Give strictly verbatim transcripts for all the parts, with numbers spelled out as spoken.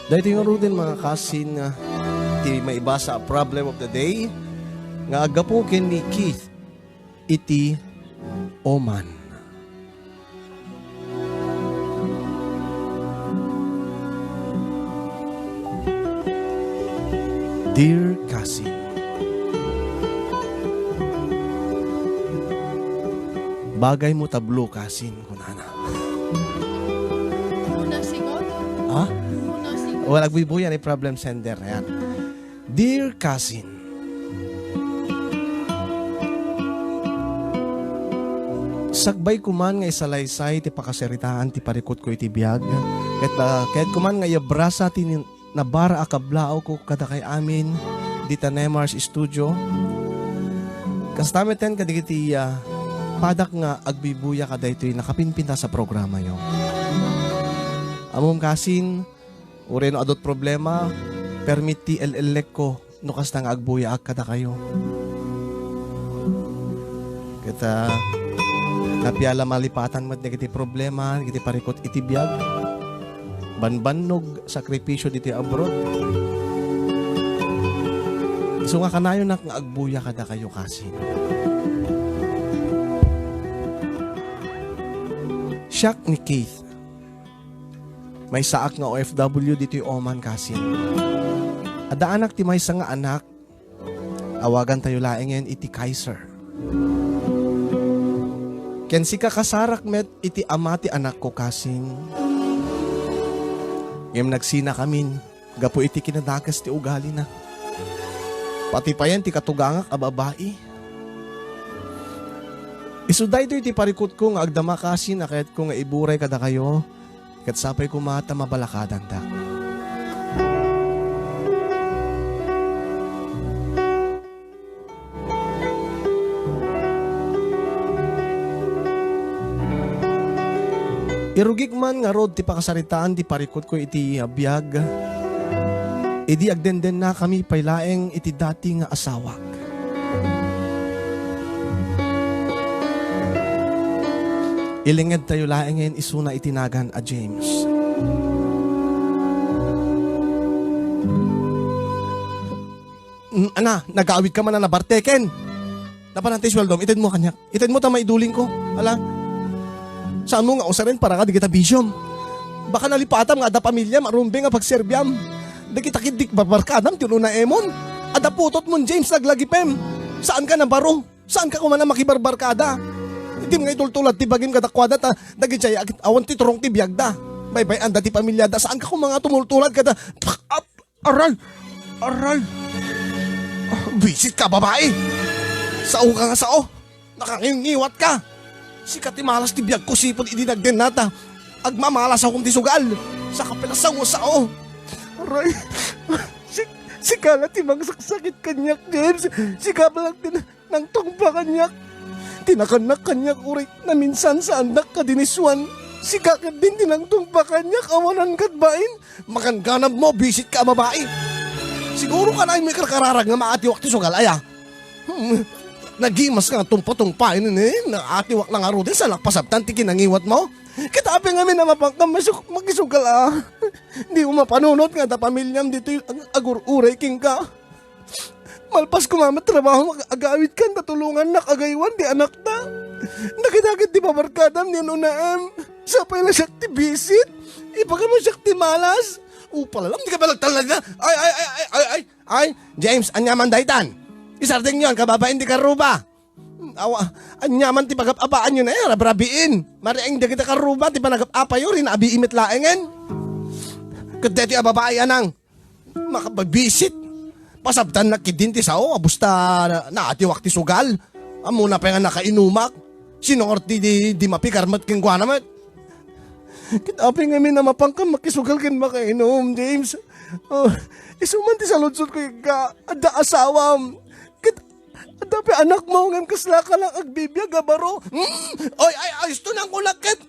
Daytoy ngaruden, mga kasin, nga ti maibasa a problem of the day nga aggapu ken ni Keith iti Oman. Dear Kasin, bagay mo tablo, Kasin, kunana. Una sigot? Ha? Una sigot? Wala, agbuy-buya ni problem sender. Ayan. Dear Kasin, sagbay kuman nga isalaysay ti pakasaritaan ti parikutko iti biag, ket, ah, ket kuman nga iabrasa ti nin-, nabara a kablaawko kadakay amin dita Nemar's Studio. Kasta metten kadagiti, ah, padak nga agbuy-buya kadaytoy nakapinpintas a programayo. Ammom, Kasin, uray no adu ti problema, permi ti el-ellekko no kasta nga agbuyaak kadakayo. Ket, ah, napiala malipatan met dagiti problema, dagiti parikut iti biag. Banbannog, sakripisio ditoy abroad. Isu nga kanayonak nga agbuya kadakayo, Kasin. Siak ni Keith. Maysaak nga O F W ditoy Oman, Kasin. Addaanak ti maysa nga anak, awagantayo laengen iti Kaiser. Ken sika, kasarak met iti ama ti anakko, Kasin. Ngem nagsinakamin gapu iti kinadakes ti ugalina. Pati payen ti katugangak a babai. Isu daytoy ti parikutko nga agdama, Kasin, a kayatko nga iburay kadakayo. Ket sapay koma ta mabalakadandak. Irugik man ngarud ti pakasaritaan ti parikutko iti biag, idi agdendennakami pay laeng iti dati nga asawak. Ilingedtayo laengen isuna iti nagan a James. Mm, ana, nagawid ka man a nabarteken. Napanan ti sueldom, itedmo kaniak. Itedmo ta maidulingko. Ala, saanmo nga usaren para ka dagita bisiom. Baka nalipatam nga adda pamiliam a rumbeng a pagserbiam. Dagita ketdi barbarkadam ti unaemon. Adda putotmon, James, laglagipem. Saanka nabaro. Saanka koma a makibarbarkada. Didim nga itultulad ti bagim kadakuada ta dagidiay awan ti turong ti biagda. Baybay-anda ti pamiliada. Saanka koma nga tumultulad kada, aray! Aray! Ah, bisitka a babai! Saoka nga sao! Nakangiwngiwatka! Sika ti malas ti biagko sipud idi nagdennata. Agmamalasakom ti sugal! Saka pay la sao nga sao! Aray! Si-, sika la ti mangsaksakit kaniak, James! Sika pay la ti nangtungpa kaniak. Ti nakannak kaniak uray naminsan saandak kadi ni Juan. Sika ketdin ti nangtungpa kaniak awanan ket bain. Maganganabmo, bisitka a babai. Siguro kanayon mo ikarkararag nga maatiwak ti sugal aya. Hmm. Nagimas nga tungpa-tungpaen ni, naatiwak la ngaruden, saan pasabtan ti kinangiwatmo. Ket apay ngamin a mapanka masuk-, makisugal a. Dimo mapanunot nga adda pamiliam ditoy ag-, agur-uray kenka. Malpas koma met trabaho, ag-, agawidkan ta tulongannak agaywan ti anakta. Dagita ketdi barbarkadam ni unaem. Sapay la siak ti bisit. Ibagam a siak ti malas. Upal, alam, dika pay la agtalnagna. Ay, ay, ay, ay, ay, ay, ay, James, aniaman daytan? Isardengyo, kababain ti karruba. Awa, aniaman ti pagap-apaanyo na, eh, rabrabiin. Marieng dagita karruba, ti panagap-apayo, rinabii met laengen. Ket daytoy a babai, anang. Makababisit. Pasabtannak ketdin ti sao, a basta na-, naatiwak ti sugal. Ammona pay nga nakainumak. Sino ngarud ti di, di mapigar met kenkuana met? Ket apay ngamin a mapanka makisugal ken makainum, James? Oh, isu man ti saludsodko kenka, adda asawam. Ket adda pay anakmo, ngem kaslaka lang agbibiag a baro. Hmm? Oy, ay, ay, isto nang kunak ket.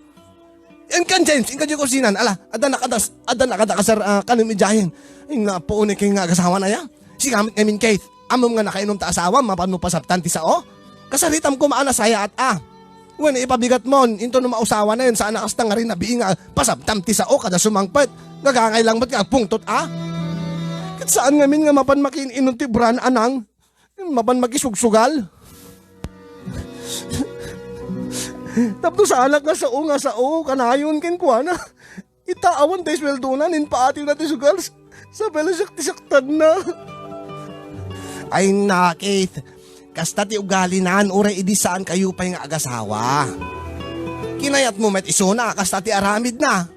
Inkan, James, inkan diay kusinan. Ala, adda nakadas-, adda nakadakasar, ah, kanem idiayen. Ay, napuon ken nga agasawan aya. Sika met ngamin, Keith. Ammom nga nakainum ta asawam, mapanmo pasabtan ti sao? Kasaritam koma a nasayaat a. Wen, ipabigatmon, intono mausawanen, saan a kasta nga rinabii nga pasabtam ti sao kada sumangpet. Gagangay lang met nga agpungtot, a? Ket saan ngamin nga mapan makiin-inon ti brand a nang? Mapan makisugsugal? Tapno saanak nga sao nga sao, kanayon kenkuana. Ita, awan ti sueldona, nen paatiwna ti sugal, sabay la siak ti saktanna. Ay, na, Keith. Kasta ti ugalinan, uray idi saan kayo pay nga agasawa. Kinayatmo met isuna, kasta ti aramidna.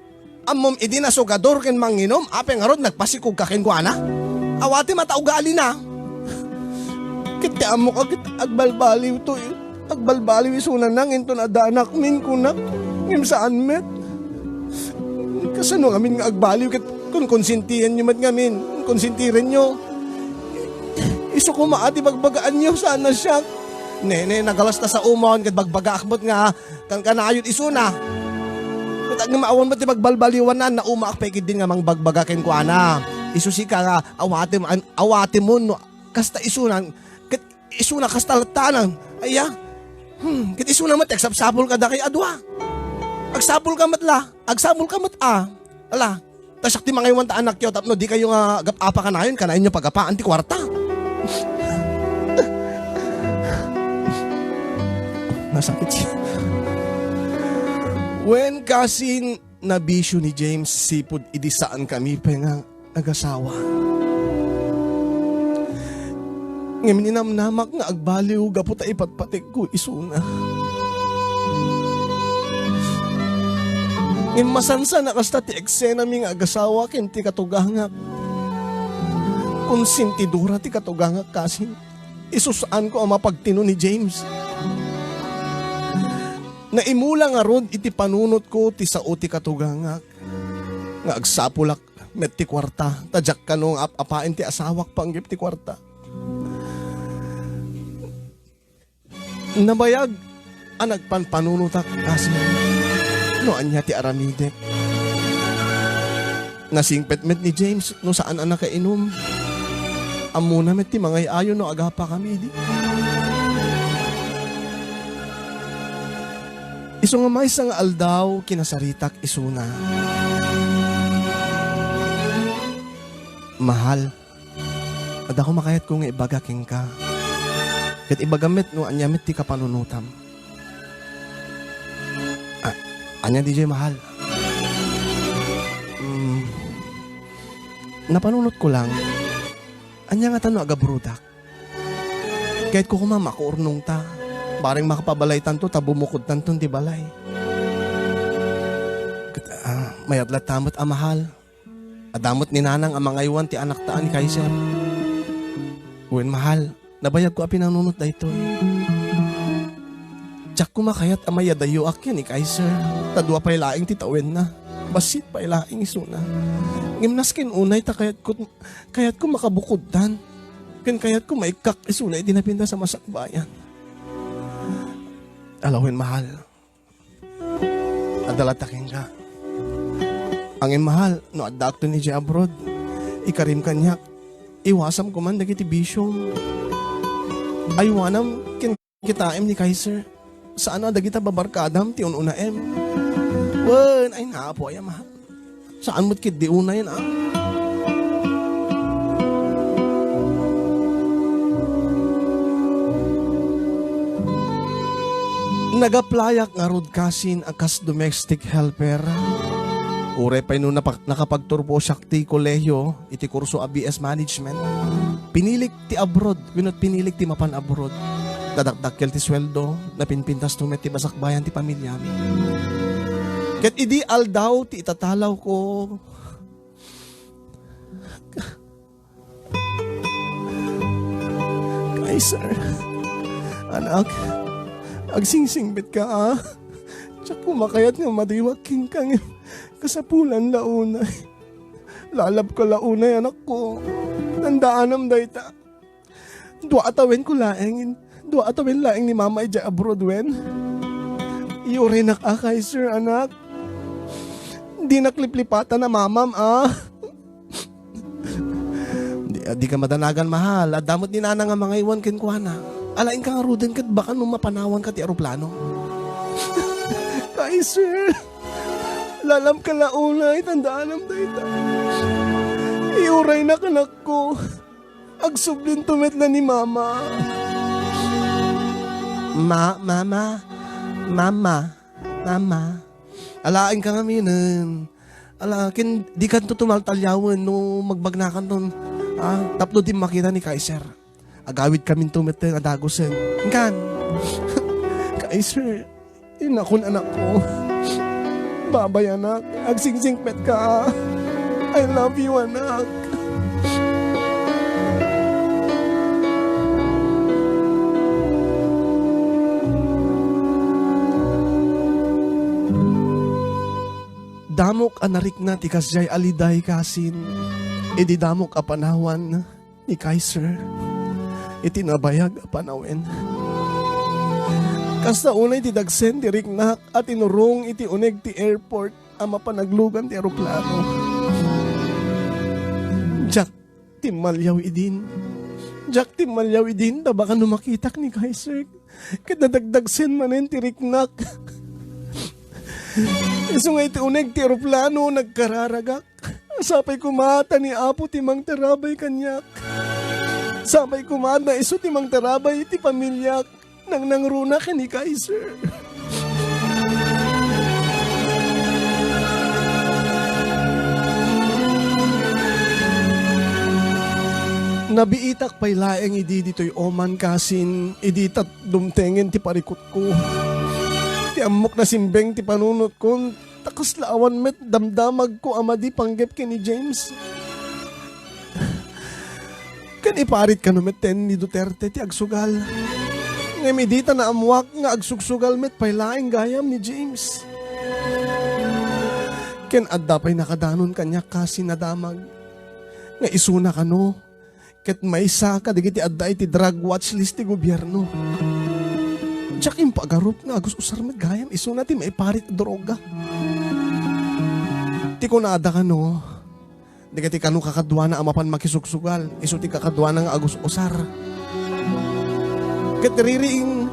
Ammom idi nasugador ken manginom, apay ngarud nagpasikog ka kenkuana? Awatem a ta ugalina. Ket ti ammok a ket agbalbaliwto, eh. Agbalbaliw isuna nang inton adda anakmin, kunak. Ngem saan met. Kasano ngamin nga agbaliw ket kon konsentienyo met ngamin, konsentirenyo. Isu koma a ti bagbagaanyo, saan a siak. Nene, nagalas ta sa umon ket bagbagaak met nga kankanayon isuna. Ket agmaawan met ti pagbalbaliwan na, naumaak pay ketdin nga mangbagbaga kenkuana. Isu sika nga awatem, an-, awatemon no kasta isuna, ket isuna kasta lattanan. Aya? Hmm, ket isuna met ti agsapsapul kadakay a dua. Agsapul ka met la, agsapul ka met a. Ala, ta siak ti mangaywan ta anakyo tapno di kayo nga agap-apa kanayon, kanayonyo pagapaan ti kuarta. Nasakit siya. Wen, kasin, nabisio ni James sipud idi saan kami pay nga agasawa. Ngem ninamnamak nga agbaliw gapu ta ipatpategko isuna. Ngem masansan a kasta ti eksenami nga agasawa ken ti katugangak. Konsentidora ti katugangak kasin. Isu saanko a mapagtino ni James. Naimula ngarud iti panunotko ti sao ti katugangak nga agsapulak met ti kuarta, ta diak kano nga ap-apaen ti asawak panggep ti kuarta. Nabayag a nagpanpanunotak kasi no ania ti aramidek. Nasingpet met ni James no saan a nakainom. Ammona met ti mangay-ayo no agapa kami idi. Isu nga maysa nga aldaw, kinasaritak isuna. Mahal, adda koma kayatko nga ibaga kenka. Ket ibagam met no ania met ti kapanunotam. A-, ania diay, mahal? Mm, napanunotko lang. Ania ngata no agabrodak? Kayatko koma makuurnongta. Bareng makapabalaytanto ta bumukodtanton ti balay. Ket, ah, mayat latta met a mahal. Adda met ni Nanang a mangaywan ti anakta a ni Kaiser. Wen, mahal, nabayagko a pinanunot daytoy. Diak koma kayat a mayadayoak ken ni Kaiser, ta dua pay laeng ti tawenna. Bassit pay laeng isuna. Ngem nasken unay ta kayatko, kayatko makabukodtan. Ken kayatko maikkak isuna iti napintas a masakbayan. Ala wen, mahal. Adda latta kenka. Ngem mahal, no addaakto idiay abroad, ikarim kaniak, iwasam koman dagiti bisiom. Aywanam ken kitaem ni Kaiser. Saan a dagita babarkadam ti un-unaem. Wen, ay, napo aya, mahal. Saan met ketdi unayen, a? Nag-applyak ngarud kasin a kas domestic helper. Uray pay no napa-, nakapagturpo siak ti kolehio iti kurso a B S Management. Pinilik ti abroad, wenno pinilik ti mapan abroad. Nadakdakkel ti sueldo, napinpintasto met ti basakbayan ti pamiliami. Ket idi aldaw ti itatalawko, Kaiser, anak, agsingsingpetka, a. Diak koma kayat nga madiwak kenka, ngem kasapulan la unay. Lalabka la unay, anakko. Tandaanam dayta. Dua a tawenko laeng, dua a tawen laeng ni Mama idiay abroad wen. Iyurinak a, Kaiser, anak. Dinak liplipatan a mamam, a. Di, dika madanagan, mahal. Adda met ni Nana nga mangaywan kenkuana. Alaenka ngaruden ket baka no mapanawanka ti eroplano. Kaiser, lalamka la unay, tandaanam dayta. Iuraynak, anakko. Agsublinto met la ni Mama. Ma-, Mama, Mama, Mama. Alaenka ngaminen. Ala, ken dikanto tumaltalyawen no magbagnakanton, ah, tapno di makita ni Kaiser. Agawidkaminto metten a dagusen. Inkan. Kaiser, inakon anakko. Babay, anak, agsingsingpetka. I love you, anak. Damok a narikna ti kasdiay a liday, kasin, idi damok a panawan ni Kaiser iti nabayag a panawen. Kasta unay ti dagsen ti riknak a tinurong iti uneg ti airport a mapan aglugan ti eroplano. Diak timmaliaw idin. Diak timmaliaw idin, ta baka no makitak ni Kaiser, ket nadagdagsen manen ti riknak. Isu nga iti uneg ti eroplano, nagkararagak. Sapay koma ta ni Apo ti mangtarabay kaniak. Sapay koma ta isu ti mangtarabay iti pamiliak. Nangnangruna ken ni Kaiser. Nabiitak pay laeng idi ditoy Oman, kasin, idi ta dumtengen ti parikutko. Ti ammok, nasimbeng ti panunotkon, ta kasla awan met damdamagko a madi panggep ken ni James. Ken iparit kano metten ni Duterte ti agsugal. Ngem idi ta naammoak nga agsugsugal met pay laeng gayam ni James. Ken adda pay nakadanon kaniak, kasin, a damag nga isuna kano ket maysa kadagiti adda iti drug watch list ti gobierno. Diak impagarup nga agus-usar met gayam isuna ti maiparit a droga. Ti kunada kano, dagiti kano kakaduana a mapan makisugsugal, isu ti kakaduana nga agus-usar. Ket ririing,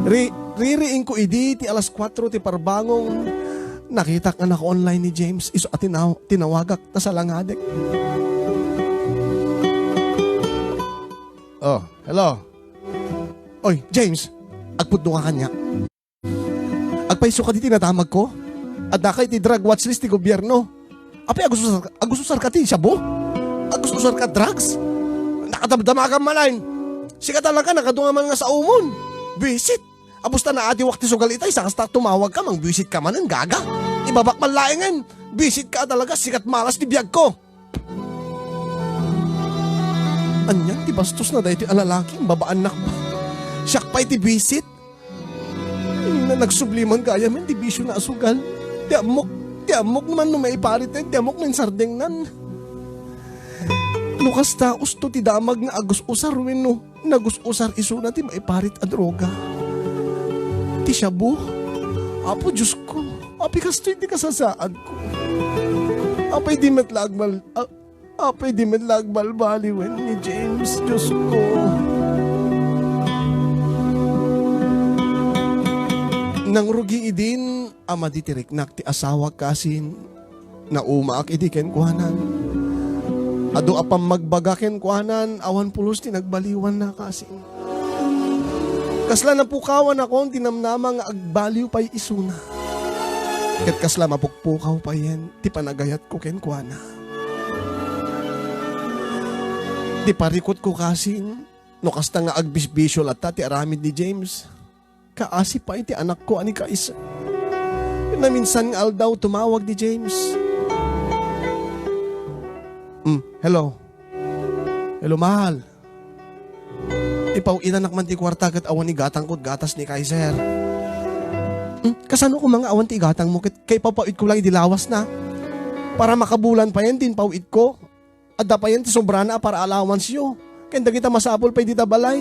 ri-, ririingko idi ti alas kuatro ti parbangong, nakitak nga naka-online ni James, isu a tinaw-, tinawagak ta salangadek. Oh, hello. Oy, James, agpudno ka kaniak. Agpayso ka diti nadamagko? Addaka iti drug watch list ti gobierno. Apay, agus-usar, agus-usar ka ti shabu? Agus-usar ka drugs? Nakadamdama ka manen. Sika talaga, nakadunga man nga saomon. Buisit. Apos ta naadiwak ti sugal itay, sa kasta tumawag ka, mangbuisit ka manen, gaga. Ibabak man laengen. Buisit ka talaga, sikat malas ti biag ko. Anian ti bastos na daytoy a lalaki, imbabaannak pay. Siak pay ti buisit. Na nagsubli man gayam ti bisio na a sugal. Ti ammok, ti ammok man no maipariten, ti ammok no insardengnan. No kasta, usto ti damag nga agus-usar wenno nagus-usar isuna ti maiparit a droga. Ti shabu. Apo Diosko, apay kastoy ti kasasaadko. Apay di met la agmal-, a-, Apay di met la agbalbaliwen ni James, Diosko. Nangrugi idin a madi ti riknak ti asawak, kasin, naumaak idi kenkuanan. Adu a pammagbaga kenkuanan, awan pulos ti nagbaliwanna, kasin. Kasla napukawanakon ti namnama nga agbaliw pay isuna. Ket kasla mapukpukaw payen ti panagayatko kenkuana. Ti parikutko kasin, no kasta nga agbisbisio latta ti aramid ni James, kaasi pay ti anakko a ni Kaiser. Naminsan nga aldaw, tumawag ni James. Mm, hello. Hello, mahal. Ipaw-itanak man ti kuarta ket awan igatangko ti gatas ni Kaiser. Hmm, kasano koma nga awan ti igatangmo ket kaipaw-paw-itko lang idi lawasna? Para makabulan payen ti impaw-itko. Adda payen ti sobrana a para allowance-yo. Ken dagita masapul pay dita balay.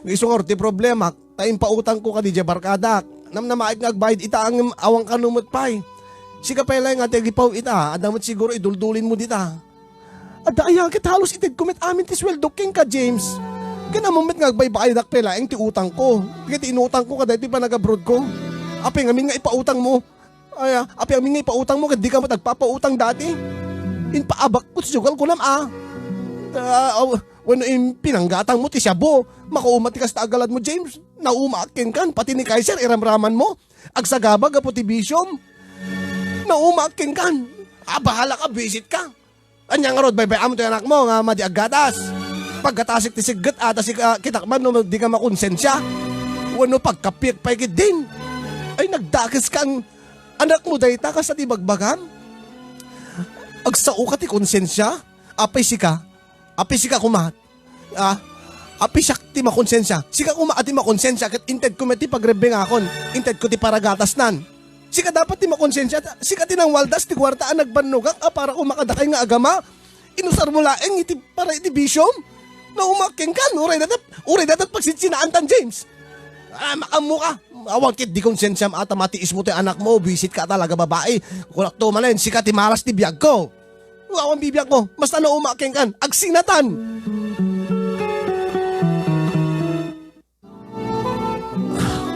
Nga isu ngarud ti problemak, ta impautangko kadi diay barkadak. Namnamaek nga agbayad ita ngem awan kano met pay. Sika pay laeng nga ti agipaw-ita, adda met siguro iduldulinmo dita. Adda aya ket halos itedko met amin ti sueldok kenka, James. Ken ammom met nga agbaybayadak pay laeng ti utangko. Ket ti inutangko kadaytoy panag-abroadko. Apay ngamin nga ipautangmo? Ay, ah, apay ngamin nga ipautangmo ket dika met agpapautang dati? Impaabakko ti sugal kunam, a. Ah, aw, wenno impinanggatangmo ti shabu. Makauma ti kasta a galadmo, James. Naumaak kenkan, pati ni Kaiser, iramramanmo. Agsagaba gapu ti bisiom. Naumaak kenkan. A, bahalak a buisitka. Ania ngarud, baybay-am ti anakmo nga madi aggatas? Paggatasek ti sigget a ta sika, kitak man no dika makonsensia? Wenno pagkapiek pay ketdin? Ay, nagdakeskan. Anakmo dayta, kasta ti bagbagam? Agsaoka ti konsensia? Apay sika? Apay sika koma? Ah, apay siak ti makonsensia? Sika koma a ti makonsensia ket intedko met ti pagrebbengakon. Intedko ti paragatasnan. Sika dapat ti makonsensia. Sika ti nangwaldas ti kuarta a nagbannogak a para koma kadakay nga agama. Inusarmo laeng iti para iti bisiom. Naumaak kenkan, uray dayta, uray dayta pagsitsinaantan, James. Ah, maammoka. Awan ketdi konsensiam a ta matiismo ti anakmo, buisitka a talaga babai. Kunakto manen, sika ti malas ti biagko. Awan bibiagmo, basta naumaak kenkan, agsinatan.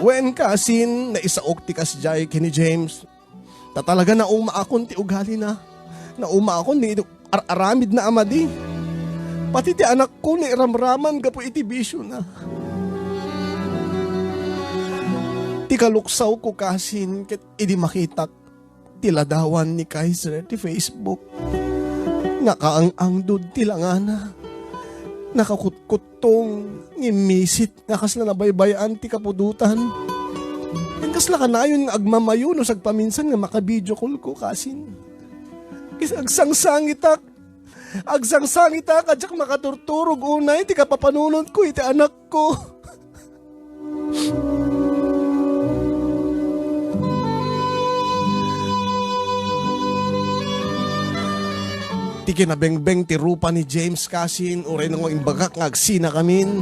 Wen, kasin, naisaok ti kasdiay ken ni James. Ta talaga naumaakon ti ugalina. Naumaakon ti ar-aramidna a madi. Pati ti anakko nairamraman gapu iti bisiona. Ti kaluksawko, kasin, ket idi makitak ti ladawan ni Kaiser ti Facebook, nakaang-angdod ti langana, nakakutkuttong, ngimmisit nga kasla nabaybay-an ti kapudotan. Ken kasla kanayon nga agmamayo no sagpaminsan nga maka-video call ko, kasin. Ket agsangsangitak, agsangsangitak a diak makaturturog unay ti kapapanunotko iti anakko. Ti kinabengbeng ti rupa ni James, kasin, uray no nga imbagak nga agsinakamin.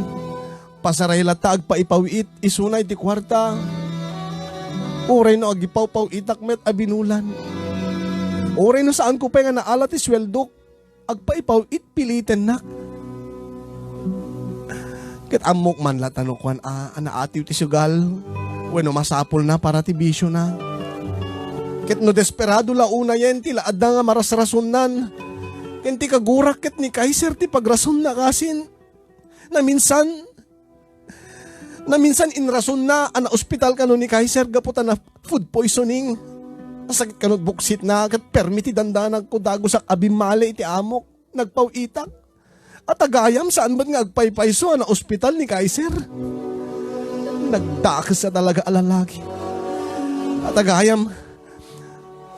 Pasaray latta agpaipaw-it isuna iti kuarta. Uray no agipawpaw-itak met a binulan. Uray no saanko pay nga naala ti sueldok. Agpaipaw-it pilitennak. Ket ammok man latta no kuan a, a naatiw ti sugal, wenno masapulna para ti bisiona. Ket no desperado la unayen ti la adda nga marasrasonnan, ken ti kagurak ket ni Kaiser ti pagrasonna, kasin. Naminsan, Naminsan inrasonna a naospital kano ni Kaiser gapu ta na food poisoning. Sakit kano ti buksitna ket permi ti dandanagko, dagusak a bimmali iti amok. Nagpaw-itak. At agayam, saan met nga agpaypayso a naospital ni Kaiser. Nagdakes a talaga a lalaki. At agayam,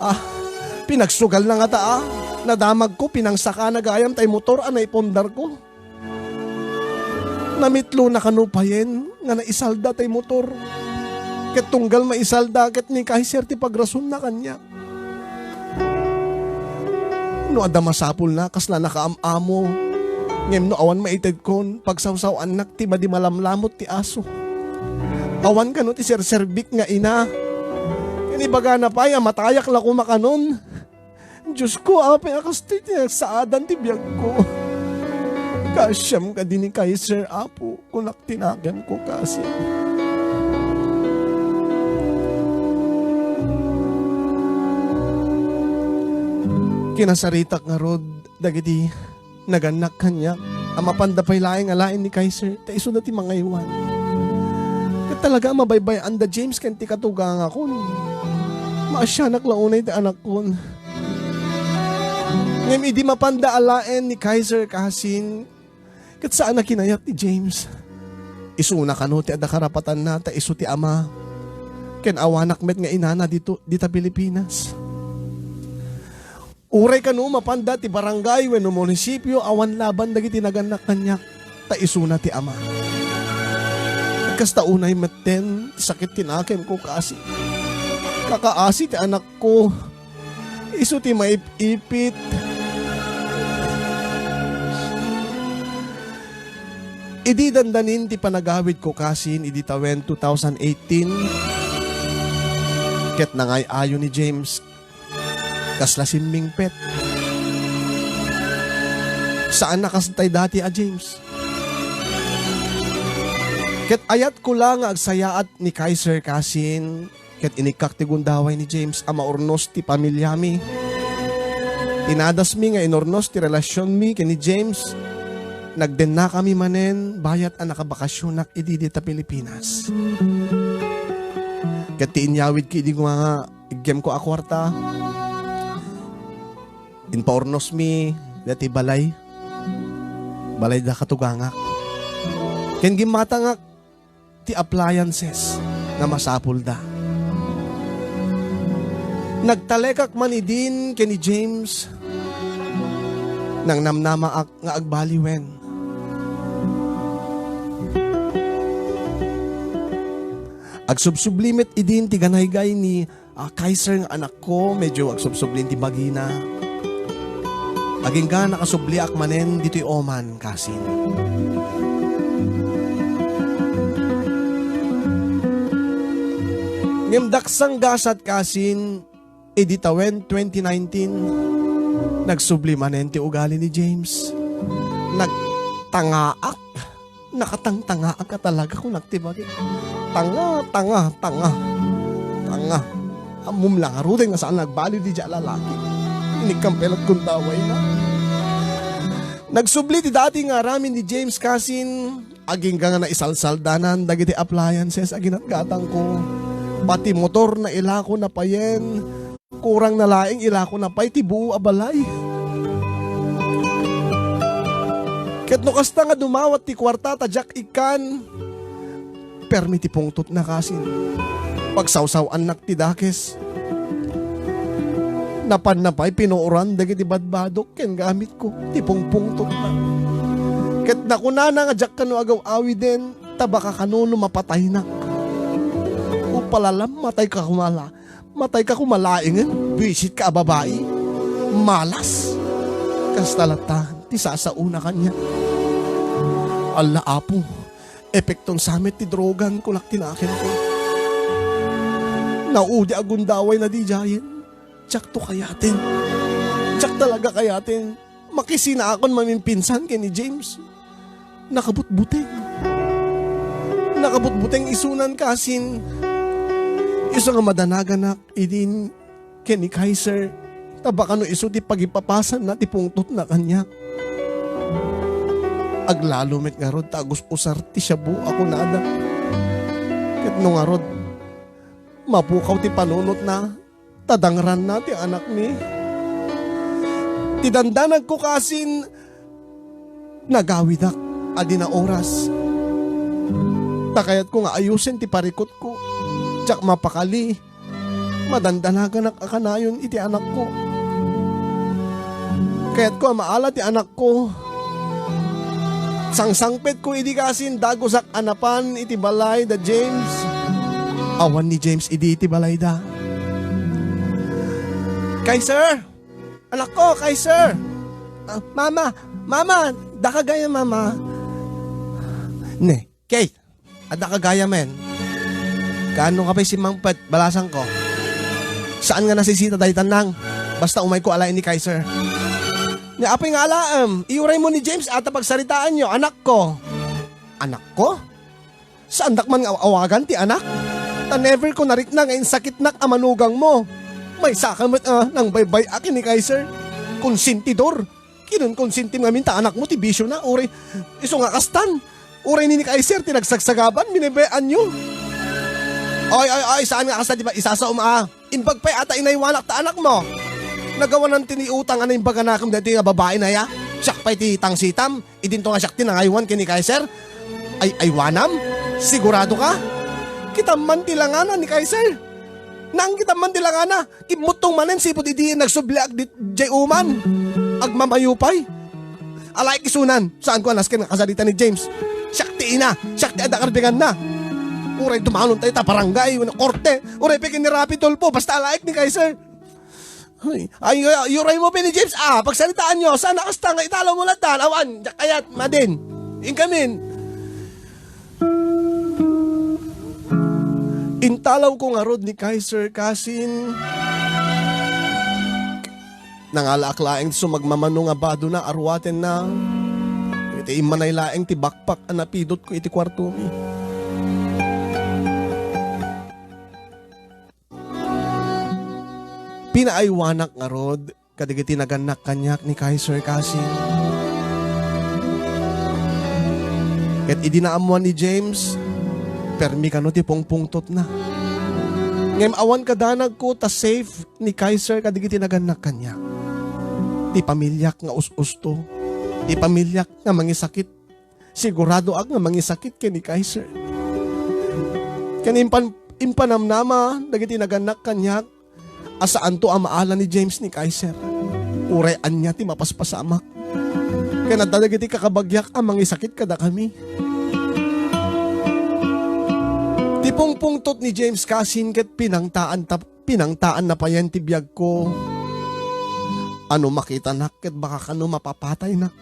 ah, pinagsugal na ngata, ah. Nadamagko, pinangsakana gayam tay motor a naipondarko. Namitlona kano payen nga naisalda tay motor. Ket tunggal maisalda ket ni Kaiser ti pagrasonna kaniak. No adda masapulna, kasla nakaam-amo. Ngem no awan maitedkon, pagsawsaw-annak ti madi malamlamot ti aso. Awan kano ti serserbik nga ina. Ken ibagana pay a matayak la koma kanon. Diosko, apay a kastoy ti nagsaadan ti biagko? Kaasiam kadi ni Kaiser, Apo, kunak ti nakemko kasi. Kinasaritak ngarud dagiti nagannak kaniak a mapanda pay laeng alaen ni Kaiser ta isuna ti mangaywan. Ket talaga a mabaybay-anda, James, ken ti katugangakon. Maasianak la unay ti anakkon. Ngem idi mapanda alaen ni Kaiser kasin, ket saan a kinayat ni James. Isuna kano ti adda karapatanna ta isu ti ama. Ken awanak met nga inana dito, dita Pilipinas. Uray kano mapanda ti barangay wenno munisipio, awan laban dagiti nagannak kaniak, ta isuna ti ama. Kasta unay metten ti sakit ti nakemko kasi. Kakaasi ti anakko. Isu ti maip-ipit. Idi dandanin ti panagawidko kasin idi tawen two thousand eighteen, ket nangay-ayo ni James. Kasla simmingpet. Saan a kas tay dati a James. Ket ayatko la nga agsayaat ni Kaiser Kasin, ket inikkak ti gundaway ni James a maurnos ti pamilyami. Tinadasmi nga inurnos ti relasionmi ken ni James. Nagdennakami manen bayat a nakabakasionak idi dita Pilipinas. Ket ti inyawidko idi nga iggem ko a kuarta, impaurnosmi dati balay, balay da katugangak. Ken gimmatangak ti appliances nga masapulda. Nagtalekak man idin ken ni James, nangnamnamaak nga agbaliwen. Agsubsubli met idin ti ganaygay ni a Kaiser nga anakko, medyo agsubsublin ti bagina. Agingga nakasubliak manen ditoy Oman, kasin. Ngem daksang gasat, kasin, idi tawen twenty nineteen, nagsubli manen ti ugali ni James. Nagtangaak. Nakatangtangaak a talaga, kunak ti bagik. Tanga, tanga, tanga, tanga. Ammom la ngaruden nga saan nagbali diay a lalaki. Inikkampay la't gundawayna. Nagsubli ti dati nga aramid ni James, kasin, agingga nga naisalsaldanan dagiti appliances a ginatgatangko. Pati motor, nailako na payen. Kurang na laeng ilako na pay ti buo a balay. Ket no kasta nga dumawat ti kuarta ta diak ikkan, permi ti pungtotna, kasin. Pagsawsaw-annak ti dakes. Napanna pay pinuoran dagiti badbadok ken gamitko ti pungpungtotna. Ket nakunana nga diak kano agaw-awiden ta baka kano no mapataynak. O palalam, matayka koma la. Matayka koma laengen, buisitka a babai. Malas. Kasta latta ti sasaona kaniak. Alla, Apo, epekton sa met ti drogan, kunak ti nakemko. Naudi a gundaway na didiayen. Diakto kayaten. Diak talaga kayaten. Makisinaakon mamimpinsan ken ni James. Nakabutbuteng. Nakabutbuteng isunan, kasin. Isu nga madanaganak idin ken ni Kaiser, ta baka no isu ti pagipapasanna ti pungtotna kaniak. Aglalo met ngarud ta agus-usar ti shabu a kunada. Ket no ngarud, mapukaw ti panunotna, ta dangranna ti anakmi. Ti dandanagko, kasin, nagawidak a di na oras. Ta kayatko nga ayusen ti parikutko. Diak mapakali. Madandanaganak a kanayon iti anakko. Kayatko a maala ti anakko. Sangsangpetko idi kasin dagusak a napan iti balay da James. Awan ni James idi iti balayda. Kaiser! Anakko, Kaiser! Ah, mama! Mama! Daka gayam, mama! Ne, Kate! Adda ka gayamen. Kaano ka pay simmangpet, balasangko? Saan nga nasisita daytan nang? Basta umayko alaen ni Kaiser. Ni apay nga alaem, iuray mo ni James ata pagsaritaanyo, anakko. Anakko? Saandak man nga awagan ti anak? Ta never ko narikna nga insakitnak a manugangmo. Maysaka met a nangbaybay-ak ni Kaiser. Konsentidor. Kinunkonsintim ngamin ta anakmo ti bisiona, uray isu nga kastan. Uray ni, ni Kaiser ti nagsagsagaban, binebay-anyo. Oy, oy, oy, saan nga kasta, di ba? Isasaom a. Imbag pay ata inaywanak ta anakmo. Nagawanan ti ni utang a naimbaganakem daytoy nga babaen aya. Siak pay ti tangsitam. Idinto nga siak ti nangaywan ken ni Kaiser. Ay, aywanam? Sigurado ka? Kitam man ti langana ni Kaiser. Nangkitam man ti langana. Kimmuttong manen sipud idi nagsubliak di, diay uman. Agmamayo pay. Alaek isunan, saanko a nasken nga kasarita ni James. Siak ti ina, siak ti adda karbenganna. Uray dumanon tayo ta barangay, wenno korte, uray pay ken ni Raffy Tulfo, basta alaek ni Kaiser. Ay, ay, ay, uray mo pay ni James, ah, pagsaritaanyo, saan a kasta nga italaw mo latta, awan, diak kayat, madin. Inkamin. Intalawko ngarud ni Kaiser kasin. Nangalaak laeng ti sumagmamano nga badona a ruatenna. Iti immanay laeng ti bakpak a napidotko iti kuartomi. Pinaaywanak ngarud kadagiti nagannak kaniak ni Kaiser Kasin. Ket idi naammoan ni James, permi kano ti pungpungtotna. Ngem awan kadanagko ta safe ni Kaiser kadagiti nagannak kaniak. Ti pamiliak nga us-usto, ti pamiliak nga mangisakit, siguradoak nga mangisakit ken ni Kaiser. Ken impan-, impanamnama dagiti nagannak kaniak a saanto a maala ni James ni Kaiser. Uray ania ti mapaspasamak. Ken adda dagiti kakabagiak a mangisakit kadakami. Ti pungpungtot ni James Kasin ket pinangtaan ta pinangtaanna payen ti biagko. Ano makitanak ket baka kano mapapataynak.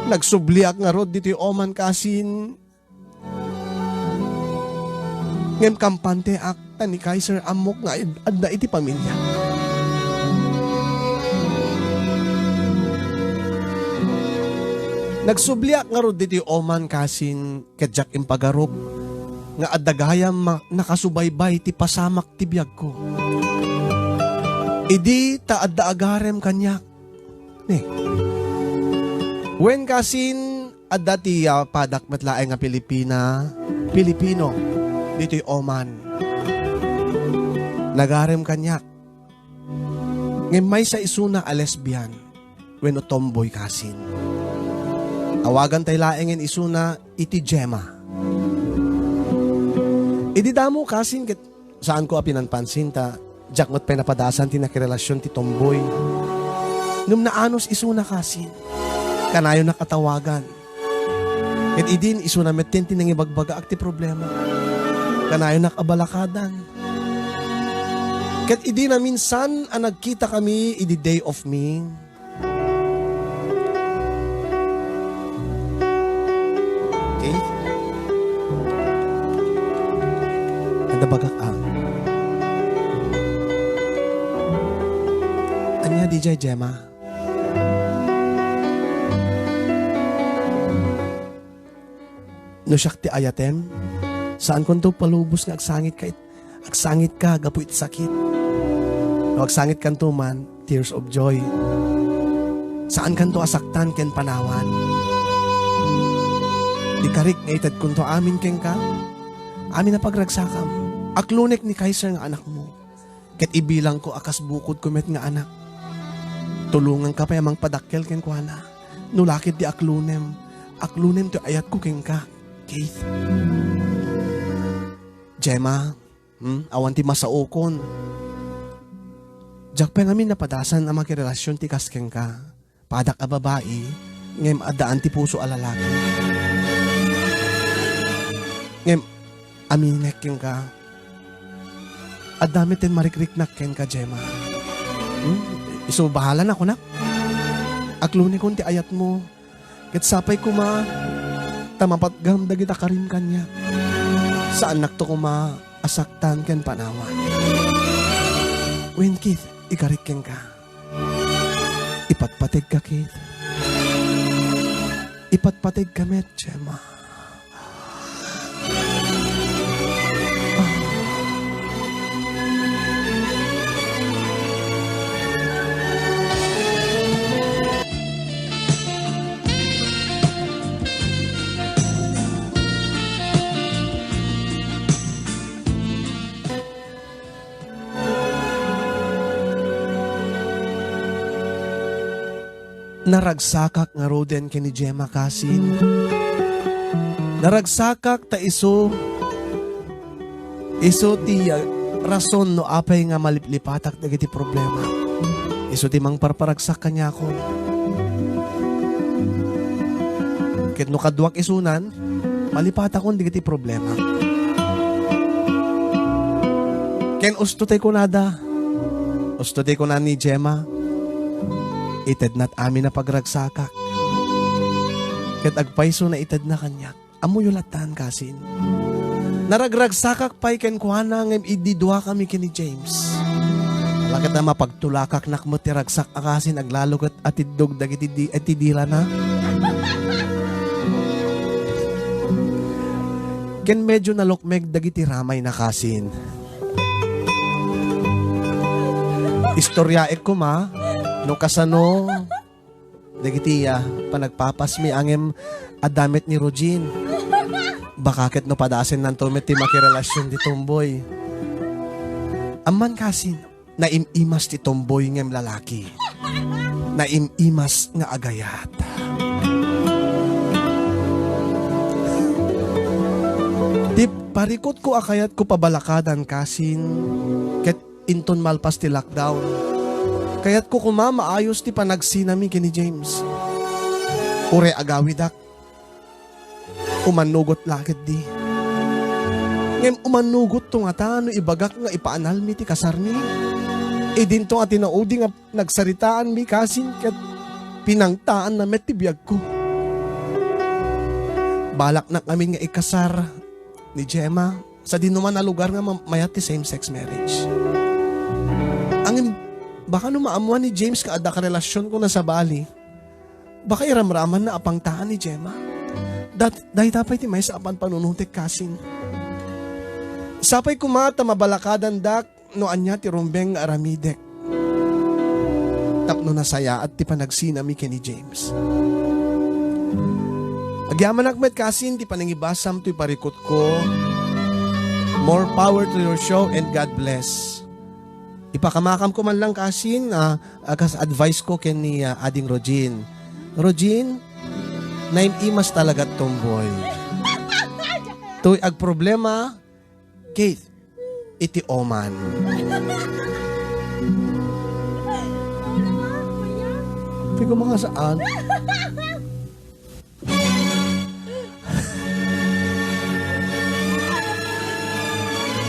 Nagsubliak ngarud ditoy Oman Kasin. Ngem kampanteak ta ni Kaiser ammok nga ad-, adda iti pamilya. Nagsubliak ngarud ditoy Oman Kasin. Ket diak impagarup nga adda gayam ma-, nakasubaybay ti pasamak ti biagko. Idi ta adda agarem kaniak. Ni. Wen Kasin, adda ti, ah, padak met laeng nga Pilipina, Pilipino, ditoy Oman. Nagarem kaniak. Ngem maysa isuna a lesbian wenno tomboy Kasin. Awagan tay laengen isuna iti Gemma. Idi damo Kasin ket saanko a pinanpansin ta diak met pay napadasan ti nakirelasion ti tomboy. Ngem naanus isuna Kasin. Kanayonak a tawagan. Ket idin, isuna metten ti nangibagbagaak ti problema. Kanayonak a balakadan. Ket idi naminsan a nagkitakami idi day off mi. Okay? Adda bagak, ah. Ania di jay, Gemma? No siak ti ayatem, saankonto palubos nga agsangitka it-, agsangitka gapu iti sakit. No agsangitkanto man, tears of joy. Saankanto a saktan ken panawan. Ikarik nga itedkonto amin kenka, amin a pagragsakam. Aklonek ni Kaiser nga anakmo. Ket ibilangko a kas bukodko met nga anak. Tulonganka pay a mangpadakkel kenkuana. No la ket di aklonem, aklonem ti ayatko kenka, Keith. Gemma, hmm, awan ti masaokon. Diak pay ngamin napadasan a makirelasion ti kas kenka. Padak a babai, ngem addaan ti puso a lalaki. Ngem aminek kenka. Adda met ten marikriknak kenka, Gemma. Hmm? Isu bahala na, kunak. Aklonekon ti ayatmo. Ket sapay koma ta mapatgam dagita karim kaniak. Saannakto koma a saktan ken panawan. Wen, Keith, ikarik kenka. Ipatpategka, Keith. Ipatpategka met, Gemma. Naragsakak ngaruden ken ni Gemma kasin. Naragsakak ta isu, isu ti, ah, rason no apay nga maliplipatak dagiti problema. Isu ti mangparparagsak kaniakon. Ket no kaduak isunan, malipatakon dagiti problema. Ken usto tay kunada. Usto tay kuna ni Gemma. Itednat amin a pagragsakak. Ket agpayso na itedna kaniak. Ammoyo lattan, kasin. Naragragsakak pay kenkuana ngem idi duakami ken ni James. Ala ket a mapagtulakaknak met ti ragsak a kasin aglalo ket atiddog dagiti di-, iti dilana. Ken medyo nalukmeg dagiti ramayna kasin. Istoryaek koma no kasano dagiti, ah, panagpapasmi ngem adda met ni Rogin. Baka ket no padasennanto met ti makirelasion ti tomboy. Amman kasin, naim-imas ti tomboy ngem lalaki. Naim-imas nga agayat. Ti parikutko a kayatko pabalakadan kasin, ket inton malpas ti lockdown, kayatko koma maayos ti panagsinami ken ni James. Uray agawidak, umannugot la ketdi. Ngem umannugotto ngata no ibagak nga ipaanalmi ti kasarmi? Idinto nga tinaudi nga nagsaritaanmi kasin ket pinangtaanna met ti biagko. Balaknak ngamin nga ikasar ni Gemma sadino man a lugar nga ma-, mayat ti same-sex marriage. Ngem, baka no maammuan ni James nga adda karelasionko na sabali, baka iramramanna a pangtaan ni Gemma. Dat-, dayta pay ti maysa a panpanunotek kasin. Sapay koma ta mabalakadandak no ania ti rumbeng nga aramidek tapno nasayaat ti panagsinami ken ni James. Agyamanak met kasin ti panangibasam toy parikutko. More power to your show and God bless. Ipakamakamko man lang kasin, ah, a kas advice ko ken ni, ah, Ading Rogin. Rogin, naim-imas talaga tomboy. Toy agproblema, Keith, iti oman. Pwede ko mga saan?